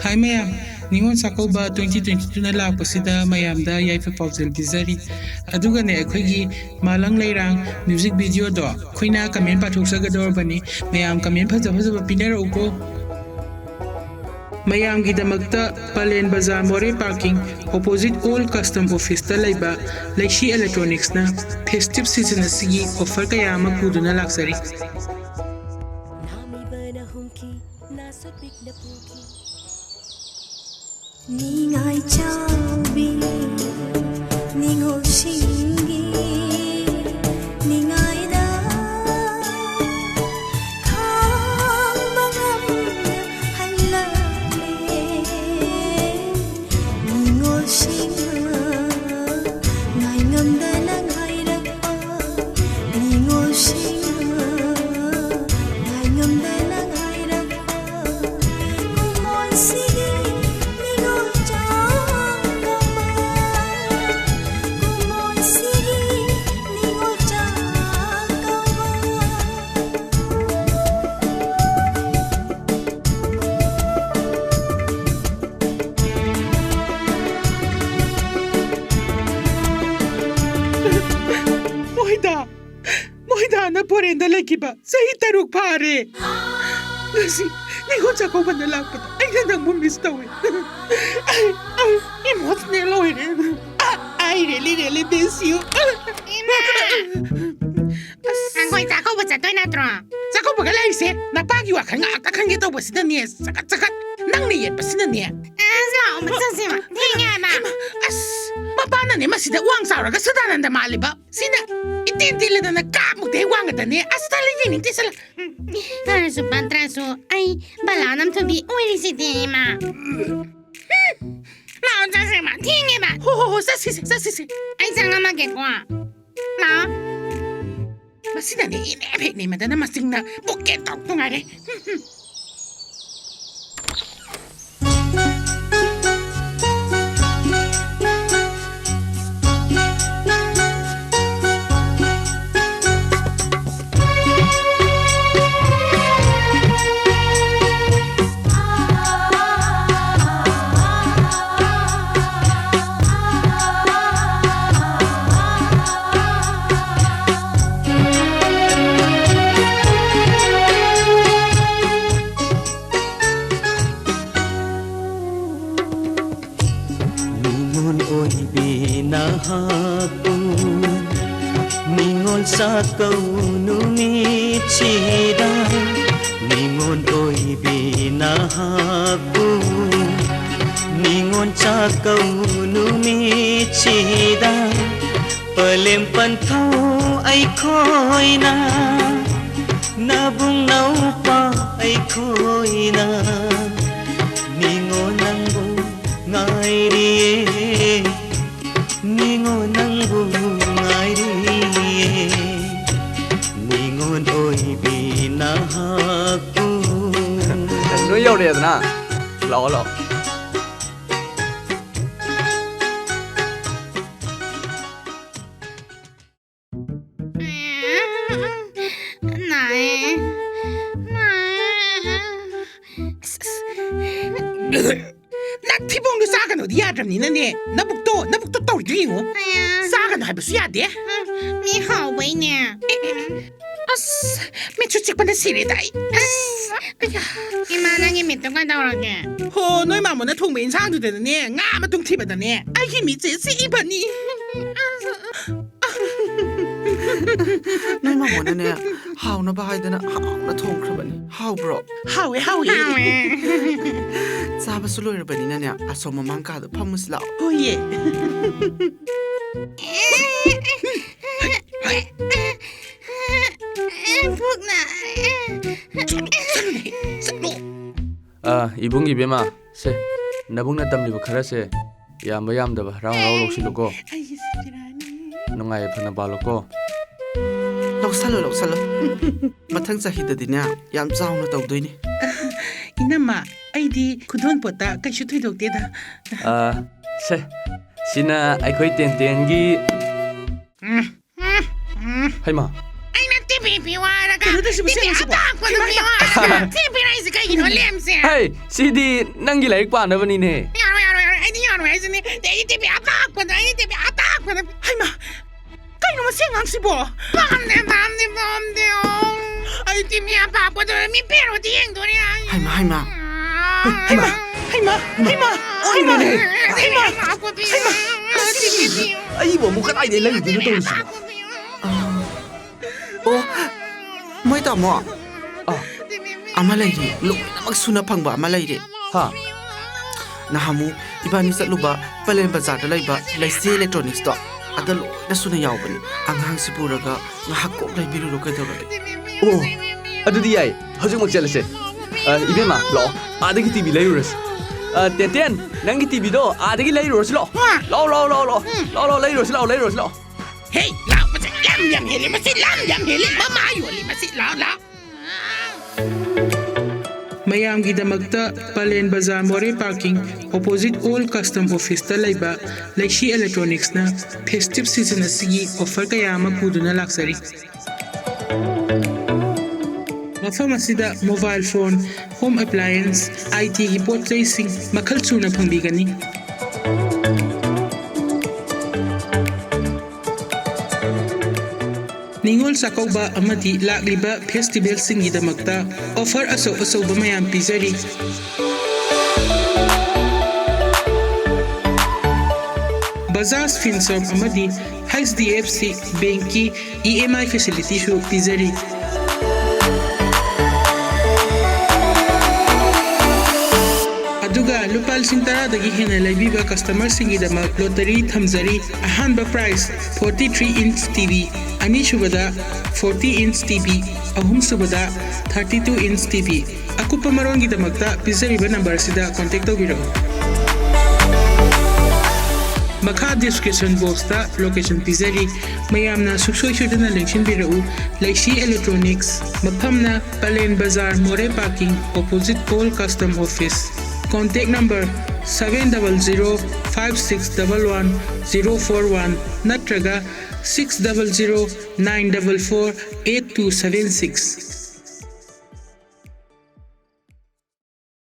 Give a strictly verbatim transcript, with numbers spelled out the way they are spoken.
ꯍꯥꯏ ꯃꯌꯥꯝ, Ningol Chakkouba twenty twenty-two ꯅ ꯂꯥꯛꯄꯁꯤꯗ ꯃꯌꯥꯝꯗ ꯌꯥꯏꯐ ꯄꯥꯎꯖꯦꯜ ꯄꯤꯖꯔꯤ꯫ ꯑꯗꯨꯒꯅꯦ, ꯑꯩꯈꯣꯏꯒꯤ ꯃꯥꯂꯪ ꯂꯩꯔꯥꯡ music video ꯗꯣ ꯑꯩꯈꯣꯏꯅ comment ꯄꯥꯊꯣꯛꯆꯒꯗꯧꯔꯕꯅꯤ꯫ ꯃꯌꯥꯝ comment ꯐꯖ ꯐꯖꯕ ꯄꯤꯅꯔꯛꯎꯀꯣ꯫ ꯃꯌꯥꯝꯒꯤꯗꯃꯛꯇ ꯄꯂꯦꯟ ꯕꯖꯥꯔ ꯃꯣꯔꯦ parking opposite old custom office ꯇ ꯂꯩꯕ ꯂꯩꯁꯤ Electronics ꯅ festive season ꯑꯁꯤꯒꯤ offer ꯀꯌꯥ ꯑꯃ ꯄꯨꯗꯨꯅ ꯂꯥꯛꯆꯔꯤ꯫ ꯅꯥꯃꯤꯕꯅ ꯍꯨꯝꯈꯤ, ꯅꯥꯁꯨ ꯄꯤꯛꯅ ꯄꯨꯈꯤ꯫ ꯅꯤꯡꯉꯥꯏ ꯆꯥꯎꯕꯤ, ꯅꯤꯡꯉꯣꯜꯁꯤꯡꯒꯤ ꯅꯤꯡꯉꯥꯏꯗ ꯈꯥꯡꯕ ꯉꯝꯅ ꯍꯜꯂꯛꯂꯦ꯫ ꯅꯤꯡꯉꯣꯜꯁꯤꯡꯅ ꯉꯥꯏꯉꯝꯗꯅ ꯉꯥꯏꯔꯛꯄ, ꯅꯤꯡꯉꯣꯜꯁꯤꯡꯅ ꯉꯥꯏꯉꯝꯗꯅ ꯉꯥꯏꯔꯛꯄ, ꯀꯨꯝꯑꯣꯟꯁꯤꯒꯤ ꯅꯤꯡꯉꯣꯜ ꯆꯥꯛꯀꯧꯕ, ꯀꯨꯝꯑꯣꯟꯁꯤꯒꯤ ꯅꯤꯡꯉꯣꯜ ꯆꯥꯛꯀꯧꯕ꯫ ꯃꯣꯏꯗ, ꯃꯣꯏꯗꯥꯅ foreign ꯗ ꯂꯩꯈꯤꯕ ꯆꯍꯤ ꯇꯔꯨꯛ ꯐꯥꯔꯦ꯫ ꯉꯁꯤ ꯅꯤꯉꯣꯜ ꯆꯥꯛꯀꯧꯕꯗ ꯂꯥꯛꯄꯗ ꯑꯩꯅ ꯅꯪꯕꯨ miss ꯇꯧꯋꯦ꯫ ꯑꯩ, ꯑꯩ emotional ꯑꯣꯏꯔꯦ꯫ I really, really miss you꯫ ꯏꯃꯥ! ꯑꯁ꯫ ꯑꯩꯈꯣꯏ ꯆꯥꯛꯀꯧꯕ ꯆꯠꯇꯣꯏ ꯅꯠꯇ꯭ꯔꯣ? ꯆꯥꯛꯀꯧꯕꯒ ꯂꯩꯔꯤꯁꯦ ꯅꯄꯥꯒꯤ ꯋꯥꯈꯜ ꯉꯥꯛꯇ ꯈꯟꯒꯦ ꯇꯧꯕꯁꯤꯗꯅꯦ꯫ ꯆꯀꯠ, ꯆꯀꯠ꯫ ꯅꯪꯅ ꯌꯦꯠꯄꯁꯤꯅꯅꯦ꯫ ꯑꯁ, ꯂꯥꯛꯑꯣ, ꯆꯠꯁꯦꯕ꯫ ꯊꯦꯡꯉꯦ ꯍꯥꯏꯕ꯫ ꯍꯩꯃꯥ, ꯑꯁ, ꯃꯄꯥꯅꯅꯦ ꯃꯁꯤꯗ ꯋꯥꯡ ꯆꯥꯎꯔꯒ ꯁꯗꯥꯅꯟꯗ ꯃꯥꯜꯂꯤꯕ꯫ ꯁꯤꯅ ꯏꯇꯦꯟ ꯇꯦꯜꯂꯗꯅ ꯀꯥꯞꯃꯨꯛꯇꯩ ꯋꯥꯡꯉꯗꯅꯦ꯫ ꯑꯁ, ꯇꯜꯂꯦ, ꯌꯦꯡꯅꯤꯡꯗꯦ, ꯆꯠꯂꯦ꯫ ꯐꯔꯁꯨ ꯐꯠꯇ꯭ꯔꯁꯨ ꯑꯩ ꯕꯂꯥ ꯅꯝꯊꯨꯕꯤ ꯑꯣꯏꯔꯤꯁꯤꯗꯤ, ꯏꯃꯥ꯫ ꯂꯥꯛꯑꯣ, ꯆꯠꯁꯦꯕ꯫ ꯊꯦꯡꯉꯦꯕ꯫ ꯍꯣ, ꯍꯣ, ꯍꯣ, ꯆꯠꯁꯤꯁꯦ, ꯆꯠꯁꯤꯁꯦ꯫ ꯑꯩ ꯆꯪꯉꯝꯃꯒꯦꯀꯣ꯫ ꯂꯥꯛꯑꯣ꯫ ꯃꯁꯤꯅꯅꯦ ꯏꯅꯦꯝ ꯍꯦꯛ ꯅꯦꯝꯃꯗꯅ ꯃꯆꯤꯡꯅ ꯄꯨꯛꯀꯦ ꯇꯧꯗꯨ ꯉꯥꯏꯔꯦ꯫ ꯆꯥꯛꯀꯧ ꯅꯨꯃꯤꯠꯁꯤꯗ ꯅꯤꯉꯣꯜ ꯑꯣꯏꯕꯤ ꯅꯍꯥꯛꯄꯨ, ꯅꯤꯉꯣꯜ ꯆꯥꯛꯀꯧ ꯅꯨꯃꯤꯠꯁꯤꯗ ꯄꯂꯦꯝ ꯄꯟꯊꯧ ꯑꯩꯈꯣꯏꯅ, ꯅꯕꯨꯡ ꯅꯧꯄꯥ ꯑꯩꯈꯣꯏꯅ, ꯅꯤꯉꯣꯜ ꯅꯪꯕꯨ ꯉꯥꯏꯔꯤꯌꯦ꯫ ꯅꯤꯉꯣꯜ ꯅꯪꯕꯨ ꯉꯥꯏꯔꯤꯌꯦ, ꯅꯤꯉꯣꯜ ꯑꯣꯏꯕꯤ ꯅꯍꯥꯛꯄꯨ꯫ ꯅꯣꯏ ꯌꯧꯔꯛꯑꯦꯗꯅ, ꯂꯥꯛꯑꯣ, ꯂꯥꯛꯑꯣ꯫ ꯅꯥꯏ꯫ ꯅꯥꯏ꯫ ꯑꯁ, ꯑꯁ꯫ ꯅꯪ ꯊꯤꯕꯣꯡꯗꯣ ꯆꯥꯒꯅꯣꯗꯤ ꯌꯥꯗ꯭ꯔꯕꯅꯤꯅꯅꯦ꯫ ꯅꯕꯨꯛꯇꯣ, ꯅꯕꯨꯛꯇꯣ ꯇꯧꯔꯤꯗꯣ ꯌꯦꯡꯉꯣ꯫ ꯑꯌꯥ꯫ ꯆꯥꯒꯅꯣ ꯍꯥꯏꯕꯁꯨ ꯌꯥꯗꯦ꯫ ꯎꯝ, ꯃꯤ ꯍꯥꯎꯕꯩꯅꯦ꯫ ꯑꯁ, ꯃꯤꯠꯁꯨ ꯆꯤꯛꯄꯅ ꯁꯤꯔꯦꯗ ꯑꯩ꯫ ꯑꯁ, ꯑꯌꯥ꯫ ꯏꯃꯥ, ꯅꯪꯒꯤ ꯃꯤꯠꯇꯣ ꯀꯩꯗꯧꯔꯒꯦ? ꯍꯣ, ꯅꯣꯏ ꯃꯥꯃꯣꯅ ꯊꯣꯡꯕ ꯏꯟꯁꯥꯡꯗꯨꯗꯅꯅꯦ, ꯉꯥ ꯃꯇꯨꯝ ꯊꯤꯕꯗꯅꯦ, ꯑꯩꯒꯤ ꯃꯤꯠꯁꯦ ꯆꯤꯛꯏꯕꯅꯤ꯫ ꯅꯣꯏ ꯃꯥꯃꯣꯅꯅꯦ, ꯍꯥꯎꯅꯕ ꯍꯥꯏꯗꯅ ꯍꯥꯎꯅ ꯊꯣꯡꯈ꯭ꯔꯕꯅꯤ꯫ ꯍꯥꯎꯕ꯭ꯔꯣ? ꯍꯥꯎꯋꯦ, ꯍꯥꯎꯋꯦ꯫ ꯍꯥꯎꯋꯦ꯫ ꯆꯥꯕꯁꯨ ꯂꯣꯏꯔꯕꯅꯤꯅꯅꯦ, ꯑꯁꯣꯝ ꯃꯃꯥꯡ ꯀꯥꯗ ꯐꯝꯃꯨꯁꯤ ꯂꯥꯛꯑꯣ꯫ ꯍꯣꯏꯌꯦ꯫ ꯄꯨꯛ ꯅꯥꯔꯦ꯫ ꯆꯠꯂꯣ, ꯆꯠꯂꯨꯅꯦ, ꯆꯠꯂꯣ꯫ ꯑ, ꯏꯕꯨꯡ ꯏꯕꯦꯝꯃ, ꯁꯦ, ꯅꯕꯨꯡꯅ ꯇꯝꯂꯤꯕ ꯈꯔꯁꯦ ꯌꯥꯝꯕ ꯌꯥꯝꯗꯕ ꯍꯔꯥꯎ ꯍꯔꯥꯎ ꯂꯧꯁꯤꯜꯂꯨꯀꯣ꯫ ꯑꯩꯒꯤ ꯁꯤꯔꯥꯅꯤ꯫ ꯅꯨꯡꯉꯥꯏ ꯌꯥꯏꯐꯅ ꯄꯥꯜꯂꯨꯀꯣ꯫ ꯂꯧꯁꯜꯂꯣ, ꯂꯧꯁꯜꯂꯣ꯫ ꯃꯊꯪ ꯆꯍꯤꯗꯗꯤꯅꯦ, ꯌꯥꯝ ꯆꯥꯎꯅ ꯇꯧꯗꯣꯏꯅꯤ꯫ ꯏꯅꯝꯃ, ꯑꯩꯗꯤ ꯈꯨꯗꯣꯜꯄꯣꯠꯇ ꯀꯩꯁꯨ ꯊꯣꯏꯗꯣꯛꯇꯦꯗ꯫ ꯑ, ꯁꯦ, ꯁꯤꯅ ꯑꯩꯈꯣꯏ ꯇꯦꯟꯇꯦꯟꯒꯤ꯫ ꯎꯝ, ꯎꯝ, ꯎꯝ꯫ ꯍꯩꯃꯥ꯫ ꯑꯩꯅ ꯇꯤꯚꯤ ꯄꯤꯌꯨ ꯍꯥꯏꯔꯒ ꯀꯩꯅꯣ ꯇꯧꯏꯁꯤꯕꯨ, ꯇꯤꯚꯤ ꯁꯦꯡꯉꯁꯤꯕꯣ? ꯑꯇꯥꯡꯕꯗꯣ ꯍꯩꯃꯥ, ꯄꯤꯌꯨ ꯍꯥꯏꯔꯒ ꯍꯩꯃꯥ꯫ ꯇꯤꯚꯤ ꯄꯤꯔꯛꯏꯁꯦ ꯀꯩꯒꯤꯅꯣ, ꯂꯦꯝꯁꯦ? ꯍꯩ, ꯁꯤꯗꯤ ꯅꯪꯒꯤ ꯂꯥꯏꯔꯤꯛ ꯄꯥꯅꯕꯅꯤꯅꯦ꯫ ꯌꯥꯔꯣꯏ, ꯌꯥꯔꯣꯏ, ꯌꯥꯔꯣꯏ, ꯑꯩꯗꯤ ꯌꯥꯔꯣꯏ ꯍꯥꯏꯁꯤꯅꯦ꯫ ꯑꯩꯗꯤ ꯇꯤꯚꯤ ꯑꯇꯥꯡꯕꯗꯣ, ꯑꯩꯗꯤ ꯇꯤꯚꯤ ꯑꯇꯥꯡꯕꯗꯣ꯫ ꯍꯩꯃꯥ, ꯀꯩꯅꯣ ꯃꯁꯤ ꯑꯉꯥꯡꯁꯤꯕꯣ? ꯄꯥꯝꯗꯦ, ꯄꯥꯝꯗꯦ, ꯄꯥꯝꯗꯦ, ꯑꯣ꯫ ꯑꯩ ꯇꯤꯚꯤ ꯑꯄꯥꯛꯄꯗꯣ ꯃꯤ ꯄꯦꯔꯣꯗꯤ ꯌꯦꯡꯗꯣꯔꯦ ꯑꯩ꯫ ꯍꯩꯃꯥ, ꯍꯩꯃꯥ꯫ ꯑꯥ꯫ ꯍꯩꯃꯥ, ꯍꯩꯃꯥ, ꯍꯩꯃꯥ, ꯍꯩꯃꯥ, ꯍꯩꯃꯥ, ꯍꯩꯃꯥ꯫ ꯑꯄꯥꯛꯄ ꯄꯤꯌꯨ꯫ ꯍꯩꯃꯥ, ꯇꯤꯚꯤ ꯄꯤꯌꯨ꯫ ꯑꯩꯕꯨ ꯑꯃꯨꯛ ꯀꯗꯥꯏꯗꯒꯤ ꯂꯩꯔꯨꯗꯣꯏꯅꯣ ꯇꯧꯔꯤꯁꯤꯕꯣ? ꯑꯄꯥꯛꯄ ꯄꯤꯌꯨ꯫ ꯑꯥ꯫ ꯇꯥꯃꯣ, ꯑꯥ꯫ ꯑꯃ ꯂꯩꯔꯦ, ꯂꯣꯏꯅꯃꯛ ꯁꯨꯅ ꯐꯪꯕ ꯑꯃ ꯂꯩꯔꯦ꯫ ꯍꯥ? ꯅꯍꯥꯟꯃꯨꯛ ꯏꯕꯥꯅꯤ ꯆꯠꯂꯨꯕ ꯄꯂꯦꯟ ꯕꯖꯥꯔꯗ ꯂꯩꯕ ꯂꯩꯁꯤ ꯏꯂꯦꯛꯇ꯭ꯔꯣꯅꯤꯛꯁꯇꯣ, ꯑꯗ ꯂꯣꯏꯅ ꯁꯨꯅ ꯌꯥꯎꯕꯅꯤ꯫ ꯑꯉꯥꯡꯁꯤ ꯄꯨꯔꯒ ꯉꯥꯏꯍꯥꯛ ꯀꯣꯛ ꯂꯩꯕꯤꯔꯨꯔꯣ, ꯀꯩꯗꯧꯔꯒꯦ? ꯑꯣ, ꯑꯗꯨꯗꯤ ꯌꯥꯏ, ꯍꯧꯖꯤꯛꯃꯛ ꯆꯠꯂꯁꯦ꯫ ꯑ, ꯏꯕꯦꯝꯃ, ꯂꯥꯛꯑꯣ, ꯑꯥꯗꯒꯤ ꯇꯤ ꯚꯤ ꯂꯩꯔꯨꯔꯁꯤ꯫ ꯑ, ꯇꯦꯟꯇꯦꯟ, ꯅꯪꯒꯤ ꯇꯤ ꯚꯤꯗꯣ ꯑꯥꯗꯒꯤ ꯂꯩꯔꯨꯔꯁꯤ, ꯂꯥꯛꯑꯣ꯫ ꯂꯥꯛꯑꯣ, ꯂꯥꯛꯑꯣ, ꯂꯥꯛꯑꯣ, ꯂꯥꯛꯑꯣ꯫ ꯂꯥꯛꯑꯣ, ꯂꯥꯛꯑꯣ, ꯂꯩꯔꯨꯔꯁꯤ, ꯂꯥꯛꯑꯣ, ꯂꯩꯔꯨꯔꯁꯤ, ꯂꯥꯛꯑꯣ꯫ ꯍꯦ, ꯂꯥꯛꯑꯣ, ꯃꯁꯤ ꯂꯝ ꯌꯥꯝ ꯍꯦꯜꯂꯤ, ꯃꯁꯤ ꯂꯝ ꯌꯥꯝ ꯍꯦꯜꯂꯤ, ꯃꯃꯥ ꯌꯣꯜꯂꯤ, ꯃꯁꯤ ꯂꯥꯛꯑꯣ, ꯂꯥꯛꯑꯣ꯫ ꯃꯌꯥꯝꯒꯤꯗꯃꯛꯇ ꯄꯂꯦꯟ ꯕꯖꯥꯔ More parking opposite old custom ꯑꯣꯐꯤꯁꯇ ꯂꯩꯕ ꯂꯩꯁꯤ ꯏꯂꯦꯛꯇ꯭ꯔꯣꯅꯤꯛꯁꯅ ꯐꯦꯁꯇꯤꯚ ꯁꯤꯖꯟ ꯑꯁꯤꯒꯤ ꯑꯣꯐꯔ ꯀꯌꯥ ꯑꯃ ꯄꯨꯗꯨꯅ ꯂꯥꯛꯆꯔꯤ꯫ ꯃꯐꯝ ꯑꯁꯤꯗ ꯃꯣꯕꯥꯏꯜ ꯐꯣꯟ, ꯍꯣꯝ ꯑꯦꯄ꯭ꯂꯥꯌꯦꯟꯁ, ꯑꯥꯏ ꯇꯤꯒꯤ ꯄꯣꯠ ꯆꯩꯁꯤꯡ ꯃꯈꯜ ꯁꯨꯅ ꯐꯪꯕꯤꯒꯅꯤ꯫ ꯅꯤꯉꯣꯜ ꯆꯥꯛꯀꯧꯕ ꯑꯃꯗꯤ ꯂꯥꯛꯂꯤꯕ ꯐꯦꯁꯇꯤꯚꯦꯜꯁꯤꯡꯒꯤꯗꯃꯛꯇ ꯑꯣꯐꯔ ꯑꯆꯧ ꯑꯆꯧꯕ ꯃꯌꯥꯝ ꯄꯤꯖꯔꯤ꯫ ꯕꯖꯥꯖ ꯐꯤꯟꯁꯔꯚ ꯑꯃꯗꯤ ꯍꯩꯆ ꯗꯤ ꯑꯦꯐ ꯁꯤ ꯕꯦꯡꯛꯀꯤ ꯏ ꯑꯦꯝ ꯑꯥꯏ ꯐꯦꯁꯤꯂꯤꯇꯤꯁꯨ ꯄꯤꯖꯔꯤ꯫ ꯑꯗꯨꯒ ꯂꯨꯄꯥ ꯂꯤꯁꯤꯡ ꯇꯔꯥꯗꯒꯤ ꯍꯦꯟꯅ ꯂꯩꯕꯤꯕ ꯀꯁꯇꯃꯔꯁꯤꯡꯒꯤꯗꯃꯛ ꯂꯣꯇꯔꯤ ꯊꯝꯖꯔꯤ꯫ ꯑꯍꯥꯟꯕ prize forty three inch T V, ꯑꯅꯤꯁꯨꯕꯗ ꯐꯣꯔꯇꯤ ꯏꯟꯆ ꯇꯤ ꯚꯤ, ꯑꯍꯨꯝꯁꯨꯕꯗ thirty two inch T V. ꯑꯀꯨꯞꯄ ꯃꯔꯣꯜꯒꯤꯗꯃꯛꯇ ꯄꯤꯖꯔꯤꯕ ꯅꯝꯕꯔ ꯑꯁꯤꯗ ꯀꯣꯟꯇꯦꯛ ꯇꯧꯕꯤꯔꯛꯎ꯫ ꯃꯈꯥ ꯗꯤꯁꯀ꯭ꯔꯤꯞꯁꯟ ꯕꯣꯛꯁꯇ ꯂꯣꯀꯦꯁꯟ ꯄꯤꯖꯔꯤ, ꯃꯌꯥꯝꯅ ꯁꯨꯡꯁꯣꯏ ꯁꯣꯏꯗꯅ ꯂꯦꯡꯁꯤꯟꯕꯤꯔꯛꯎ꯫ ꯂꯩꯁꯤ ꯏꯂꯦꯛꯇ꯭ꯔꯣꯅꯤꯛꯁ, ꯃꯐꯝꯅ ꯄꯂꯦꯟ ꯕꯖꯥꯔ More parking opposite old custom office. Contact number seven double zero five six double one zero four one ꯅꯠꯇ꯭ꯔꯒ six double zero nine double four eight two seven six.